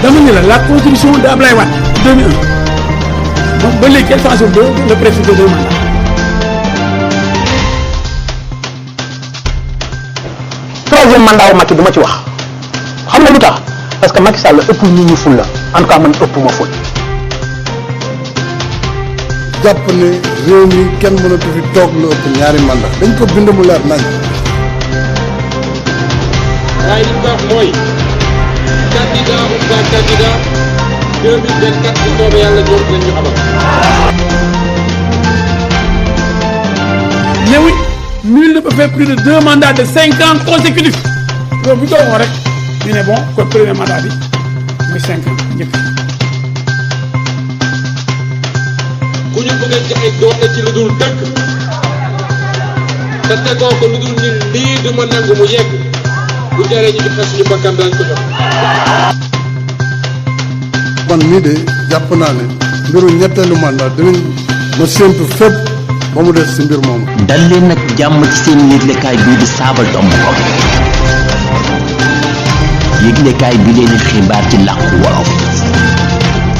dama ne la constitution de Ablaye Wade 2001 donc ba léegi quelle façon de le principe de 2 mandats. troisième mandat wu Macky du ma ci wax xam nga lu tax parce que Macky Sall ëpp nit ñi ful la en tout cas man ëpp ma ful. jàpp ne réew mi kenn mënatu fi toog lu ëpp ñaari mandat dañ ko bind mu leer nañ. waaye li mu wax mooy candidat ou pas candidat 2024 bu soobee yàlla ñoom lañ ñu amal. mais oui nul ne peut faire plus de 2 mandats de 5 ans consécutifs loolu bu ñu ko waxoon rek ñu ne bon kon premier mandat bi mooy 5 ans njëkk. ku ñu bëgg a jaay doole ci lu dul dëkk te tegoo ko lu dul ni lii du ma nangu mu yegg bu jaree ñu joxe suñu bakkan daañu ko jox. man mii de jàpp naa ne mbiru ñetteelu mandat dinañ ma séentu fépp ba mu des si mbir moomu. dal leen nag jàmm ci seen yëglekaay bii di Sabadombou yëglekaay bi leen xibaar ci làkku wolof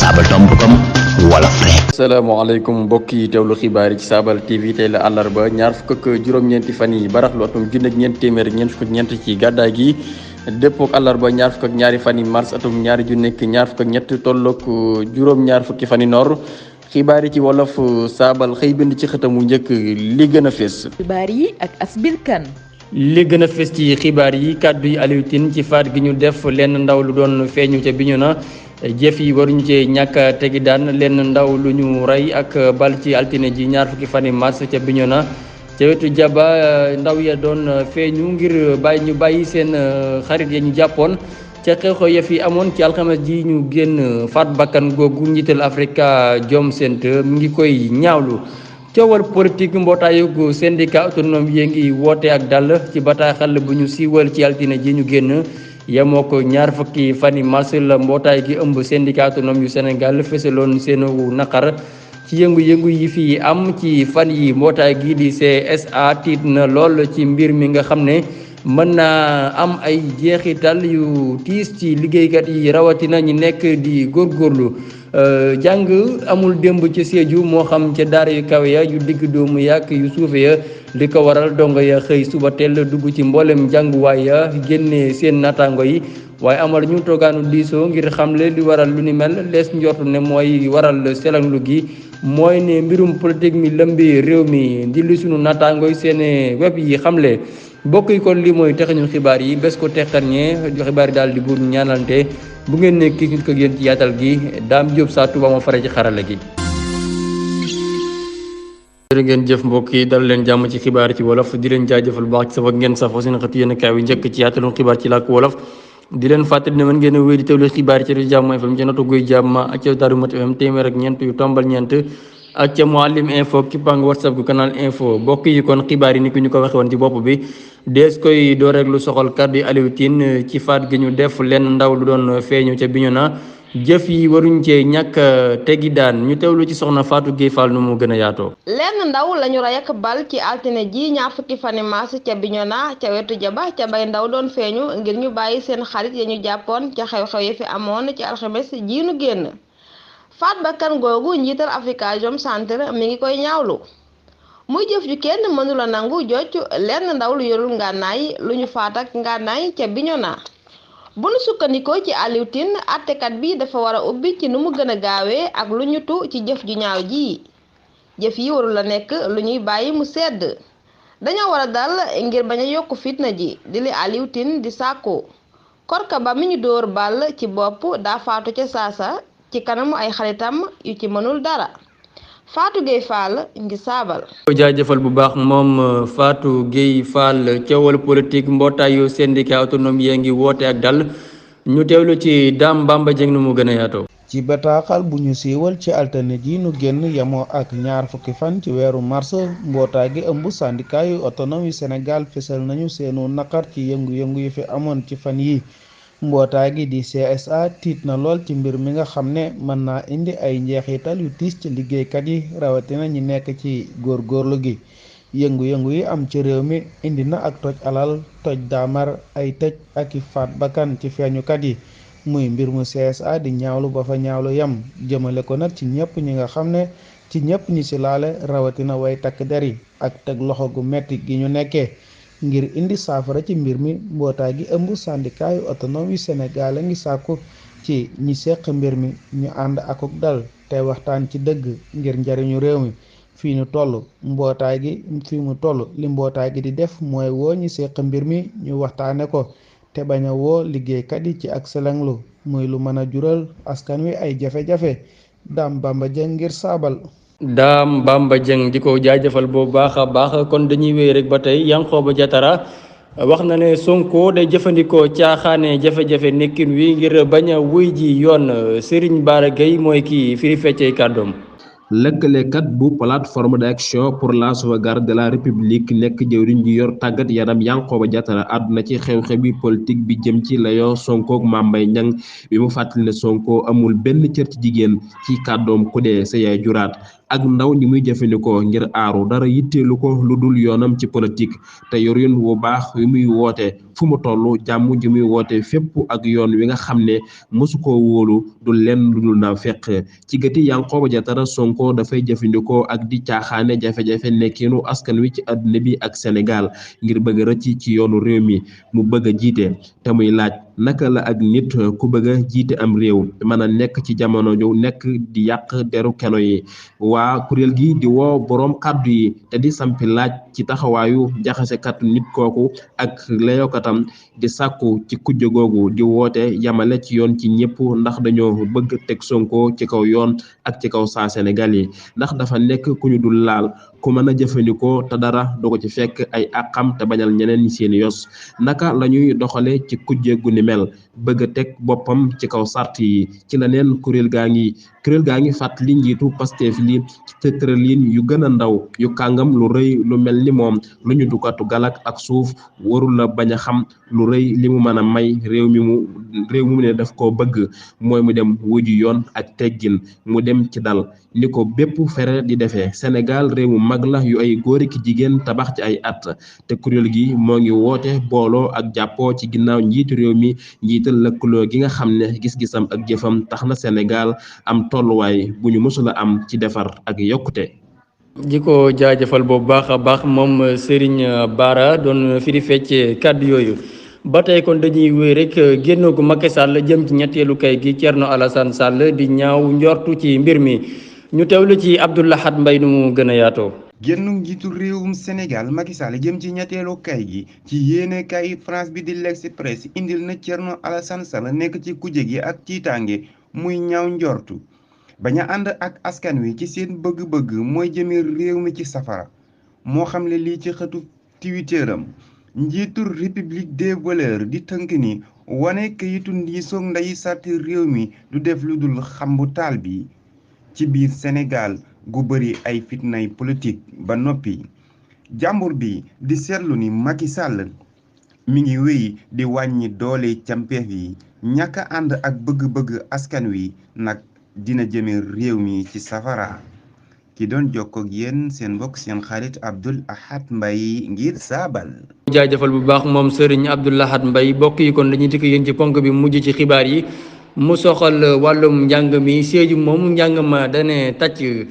Sabadombou wolof rek. asalaamaaleykum mbokk yi teewlu xibaar yi ci Sabal TV tey la àllarba ñaar fukk ak juróom-ñeenti fan yi baraxlu atum junni ak ñeent téeméer ak ñeent fukk ak ñeent ci gàddaay gi dëppoo ak àllarba ñaar fukk ak ñaari fan yi mars atum ñaari junni ak ñaar fukk ak ñett tolloog juróom-ñaar fukki fan yi noor xibaar yi ci wolof Sabal xëy bind ci xëtamu njëkk li gën a fees. xibaar yi ak Asbil Kane. li gën a fees ci xibaar yi kàddu yi Aliou Tine ci faat gi ñu def lenn ndaw lu doon feeñu ca Bignona jëf yi waruñu cee ñàkk tegi daan lenn ndaw lu ñu rey ak bal ci altine ji ñaar fukki fan yi mars ca Bignona ca wetu jaba ndaw ya doon feeñu ngir ñu bàyyi seen xarit ya ñu jàppoon ca xew-xew yëf yi amoon ci alxames ji ñu génn faat bakkan googu njiital Africa Jom Center mi ngi koy ñaawlu. coowal politique mbootaayu syndicat autonome yi ngi woote ak dal ci bataaxal bu ñu siiwal ci altine ji ñu génn yemoo ko ñaar fukki fan yi mars la mbootaay gi ëmb syndicat autonome yu Sénégal fesaloon seenu naqar ci yëngu-yëngu yi fi am ci fan yi mbootaay gi di CSA tiit na lool ci mbir mi nga xam ne mën naa am ay jeexital yu tiis ci liggéeykat yi rawatina ñi nekk di góorgóorlu jàng amul démb ci Sédhiou moo xam ca daara yu kawe ya yu digg doomu yàq yu suufe ya li ko waral dongo ya xëy suba teel dugg ci mboolem jànguwaay ya génne seen naataango yi waaye amal ñu toogaanu diisoo ngir xamle li waral lu ni mel lees njortu ne mooy waral selanglu gi mooy ne mbirum politique mi lëmbi réew mi di li sunu naataango yi seen web yi xamle mbokk yi kon lii mooy texañu xibaar yi bés ko textarñee xibaar yi daal di buur ñaanalante bu ngeen ne kii nit ko yéen ci yaatal gi Daam Jóob saa Tuuba ma fare ci xarala gi. jërë ngeen jëf mbokk yi dal leen jàmm ci xibaar ci wolof di leen jaajëfal baax ci safak ngeen safoo seen xët yéen kaay wi njëkk ci yaatalu xibaar ci làkk wolof di leen fàttali ne mën ngeen a wéy di teewlu xibaar yi ci rajo Jàmm FM ci notu guy jàmm ak ca Daaru Muxti FM téeméer ak ñeent yu tombal ñeent ak ca Mouhalim info kippang whatsapp gu canal info mbokk yi kon xibaar yi ni ki ñu ko waxe woon ci bopp bi dees koy doo rek lu soxal kàddu yi Aliou Tine ci faat gi ñu def lenn ndaw lu doon feeñu ca Bignona jëf yi waruñ cee ñàkk tegi daan ñu teewlu ci soxna Fatou Gueye Fall nu mu gën a yaatoo. lenn ndaw lañu rey ak bal ci altine ji ñaar fukki fani mars ca Bignona ca wetu jaba ca bay ndaw doon feeñu ngir ñu bàyyi seen xarit ya ñu jàppoon ca xew-xew yi fi amoon ci alxames ji nu génn faat bakkan googu njiital Africa Jom Center mi ngi koy ñaawlu muy jëf ju kenn mënula nangu jocc lenn ndaw lu yorul ngànnaay lu ñu faat ak ngànnaay ca Bignona bu nu sukkandikoo ci Aliou Tine àttekat bi dafa war a ubbi ci nu mu gën a gaawee ak lu ñu tu ci jëf ju ñaaw ji jëf yi warul la nekk lu ñuy bàyyi mu sedd dañoo war a dal ngir bañ a yokk fitna ji di li Aliou Tine di sàkku korka ba mi ñu dóor bal ci bopp daa faatu ca saasa ci kanamu ay xaritam yu ci mënul dara Fatou Gueye Fall ngi saabal. jaajëfal bu baax moom Fatou Gueye Fall coowal politique mbootaayu syndicat autonome yee ngi woote ak dal ñu teewlu ci Dame Bamba Dieng nu mu gën a yaatoo. ci bataaxal bu ñu siiwal ci altine ji nu génn yemoo ak ñaar fukki fan ci weeru mars mbootaay gi ëmb syndicat yu autonome yu Sénégal fesal nañu seenu naqar ci yëngu-yëngu yi fi amoon ci fan yi mbootaay gi di CSA tiit na lool ci mbir mi nga xam ne mën naa indi ay njeexital yu tiis ci liggéeykat yi rawatina ñi nekk ci góorgóorlu gi yëngu-yëngu yi am ci réew mi indi na ak toj alal toj daamar ay tëj ak i faat bakkan ci feeñukat yi muy mbir mu CSA di ñaawlu ba fa ñaawlu yam jëmale ko nag ci ñëpp ñi nga xam ne ci ñëpp ñi ci laale rawatina way takk der yi ak teg loxo gu metti gi ñu nekkee. ngir indi saafara ci mbir mi mbootaay gi ëmb syndicat yu autonome yu Sénégal a ngi sàkku ci ñi seq mbir mi ñu ànd akuk dal te waxtaan ci dëgg ngir njariñu réew mi fii ñu toll mbootaay gi fii mu toll li mbootaay gi di def mooy woo ñi seq mbir mi ñu waxtaane ko te bañ a woo liggéeykat yi ci ak selenglu muy lu mën a jural askan wi ay jafe-jafe Dame Bamba Dieng ngir saabal. Dame Bamba Dieng di ko jaajëfal bu baax a baax kon dañuy wéy rek ba tey Yankhoba Diattara wax na ne Sonko day jëfandikoo caaxaane jafe-jafe nekkin wi ngir bañ a wuy ji yoon Serigne Bara Gueye mooy kii firi feccee kàddoom. lëkkalekat bu plateforme d'action pour la sauvegarde de la république nekk jëwriñ ji yor tàggat yaram Yankhoba Diattara àdduna ci xew-xewi politique bi jëm ci layoo Sonko ak Mame Mbaye Niang bi mu fàttali ne Sonko amul benn cër ci jigéen ci kàddoom ku dee sa yaay juraat ak ndaw ñi muy jëfandikoo ngir aaru dara yitteelu ko lu dul yoonam ci politique te yorin wu baax wi muy woote fu mu toll jàmm ji muy woote fépp ak yoon wi nga xam ne mosu koo wóolu du lenn lu dul naa fekk ci gëti Yankhoba Diattara Sonko dafay jëfandikoo ak di caaxaane jafe-jafe nekkinu askan wi ci àdduna bi ak Sénégal ngir bëgg rëcc ci yoonu réew mi mu bëgg a jiite te muy laaj naka la ak nit ku bëgg a jiite am réew mën a nekk ci jamono ju nekk di yàq deru keno yi waa kuréel gi di woo boroom kàddu yi te di sampi laaj ci taxawaayu jaxasekat nit kooku ak layokatam di sàkku ci kujje googu di woote yamale ci yoon ci ñëpp ndax dañoo bëgg teg Sonko ci kaw yoon ak ci kaw saa Sénégal yi ndax dafa nekk ku ñu dul laal ku mën a jëfandikoo te dara du ko ci fekk ay àqam te bañal ñeneen ñi seeni yos naka la ñuy doxale ci kujje gu ni mel bëgg a teg boppam ci kaw sart yi ci la neen kuréel gaa ngi fàttali njiitu Pastef li ci tërëlin yu gën a ndaw yu kàngam lu rëy lu mel ni moom lu ñu dukatu galak ak suuf warul la bañ a xam lu rëy li mu mën a may réew mu ne daf koo bëgg mooy mu dem wuju yoon ak teggin mu dem ci dal ni ko bépp fere di defee Sénégal réew mu mag la yu ay góor ki jigéen tabax ci ay at te kuréel gi moo ngi woote booloo ak jàppoo ci ginnaaw njiitu réew mi njiital lëkkaloo gi nga xam ne gis-gisam ak jëfam tax na Sénégal am tolluwaay bu ñu mësula am ci defar ak yokkute. di ko jaajëfal bu baax a baax moom Serigne Bara doon firi fecce kàddu yooyu ba tey kon dañuy wéy rek génn gu Macky Sall jëm ci ñetteelu kay gi Thierno Alassane Sall di ñaaw njortu ci mbir mi ñu teewlu ci Abdou Lahad Mbaye nu mu gën a yaatoo. génn njiitu réewum Sénégal Macky Sall jëm ci ñetteelu kay gi ci yéene kay France bi di l'Express indil na Thierno Alassane Sall nekk ci kujje gi ak tiitaange muy ñaaw njortu bañ a ànd ak askan wi ci seen bëgg-bëgg mooy jëme réew mi ci safara moo xam ne lii ci xëtu Twitteram njiitu République des voleurs di tënk ni wane kayitu ndiisoog nday sarti réew mi du def lu dul xambu taal bi ci biir Sénégal gu bëri ay fitnay politique ba noppi jàmbur bi di seetlu ni Macky Sall mi ngi wéy di wàññi doole campeef yi ñàkk a ànd ak bëgg-bëgg askan wi nag dina jëme réew mi ci safara ki doon jokkoo ak yéen seen mbokk seen xarit Abdou Lahad Mbaye ngir saabal. jaajëfal bu baax moom Serigne Abdou Lahad Mbaye bokk yi kon dañuy dikk yéen ci ponk bi mujj ci xibaar yi mu soxal wàllum njàng mi Sédhiou moom njàng ma dane tàcc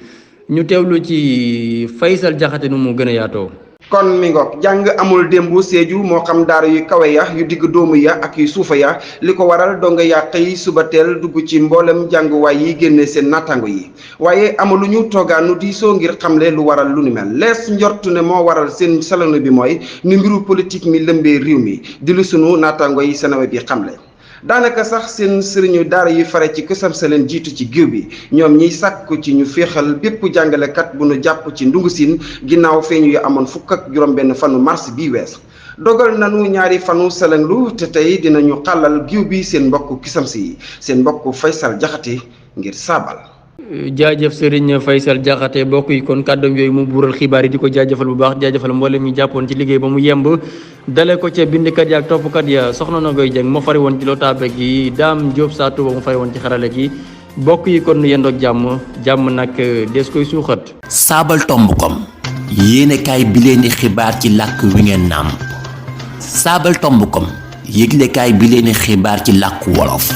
ñu teewlu ci Faysal Jaxate nu mu gën a yaatoo. kon mi ngoog jàng amul démb Sédhiou moo xam daara yu kawe ya yu digg doomu ya ak yu suufa ya li ko waral donga yaa xëy suba teel dugg ci mboolem jànguwaay yi génne seen nattango yi waaye amaluñu toogaanu diisoo ngir xamle lu waral lu ni mel lees njort ne moo waral seen salon bi mooy ni mbiru politique mi lëmbee réew mi di lu sunu nattango yi Seneweb bi xamle. daanaka sax seen sëriñu daara yi fare ci kësam sa leen jiitu ci géew bi ñoom ñiy sàkku ci ñu féexal bépp jàngalekat bu nu jàpp ci ndungu siin ginnaaw feeñu yu amoon fukk ak juróom-benn fanu mars bii wees dogal nanu ñaari fanu selenglu te tey dinañu xàllal géew bi seen mbokk kisam si seen mbokk Faysal Jaxate ngir saabal. jaajëf Serigne Faysal Jaxate bokk yi kon kàddoom yooyu mu buural xibaar yi di ko jaajëfal bu baax jaajëfal mboolem ñu jàppoon ci liggéey ba mu yemb dale ko ca bindkat ya ak toppkat ya soxna na Ngoy Jeng moo fari woon ci lotaabe gi Daam Jóob saa Tuuba mu fari woon ci xarale gi bokk yi kon yendoog jàmm nag des koy suuxat. Sabaltomb.com yéenekaay bi leen di xibaar ci làkk wi ngeen naam Sabaltomb.com yëglekaay bi leen di xibaar ci làkk wolof